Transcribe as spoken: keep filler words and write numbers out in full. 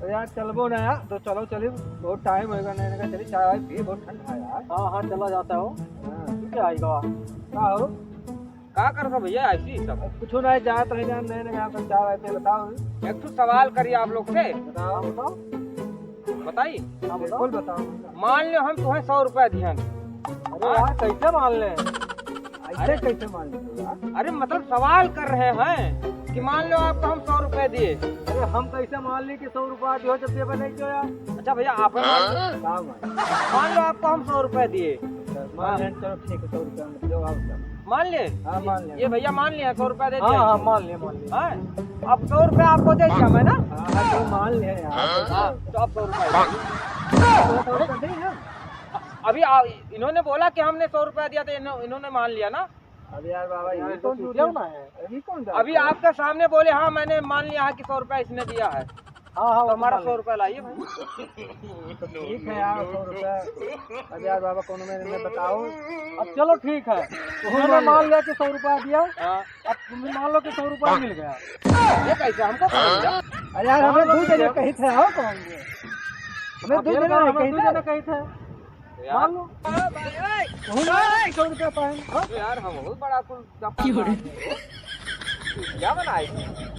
तो यार चलबो ना यार, तो चलो चली, बहुत टाइम होएगा, नहीं ना चली, चाय वाय पिए, बहुत ठंड है यार। हाँ, हाँ, चला जाता हो। हाँ। ठीक है, आएगा। का हो? का करत हो भैया ऐसी सब? अब कुछो नहीं, जात रहे जान, नहीं ना यहाँ पर चाय वाय पिए, बताओ। एक ठो सवाल करी आप लोग से। बताओ, बताओ। बताई? हाँ, बताओ। बिल्कुल बताओ। मान लो हम तुम्हें सौ रुपया दिहन। अरे यार, कैसे मान ले? ऐसे अरे कैसे मान ले यार? अरे मतलब सवाल कर रहे हैं कि मान लो आपको हम सौ रुपए दिए। अरे हम कैसे मान ली कि सौ रुपया दियो जब देबे नहीं कियो यार? अच्छा भैया, आप मान लो। का मान? मान लो आपको हम सौ रुपए दिए। मान ले, चलो ठीक है, सौ रुपया में दो, आओ सर। मान ले? हाँ, मान ले। ये भैया मान लिया, सौ रुपया दे हाँ, दिया। हाँ, मान ले, मान ले। हाँ? अब सौ रुपया आपको दे दिया मैं ना? हाँ, हाँ, तो मान ले यार। हाँ, तो अब सौ रुपया। थोड़ा सा और कर देंगे ना। अभी आ, इन्होंने बोला कि हमने सौ रुपया दिया, तो इन्हों-, इन्होंने मान लिया ना? अब यार बाबा, ये यार, तो तो झूठे चूतिया ना है। अभी कौन जाता अभी है? आपके सामने बोले, हाँ, मैंने मान लिया है कि सौ रुपया इसने दिया है। हाँ, हाँ, तो वो हमारा मान सौ लिया। रुपया लाइए भाई। तो ठीक है यार, सौ रुपया। अब यार बाबा, कौनो में, में बताओ। अब चलो ठीक है, तो उन्होंने मान लिया। मान लिया कि सौ रुपया दिया। हाँ। अब तुम्हें मान लो कि सौ रुपया मिल गया। ये कैसे हमको पता चला? अरे यार, हमें हाँ, दो जने कही थे, हो कौन? हमें अब दो ये जने बताओ, हमें कही दो थे। जने कही थे। तो यार मान लो। तुम सौ रुपया पाए। हाँ? तो यार हम बहुत बड़ा कुल गप्पा मार रहे हो। क्या बनाए?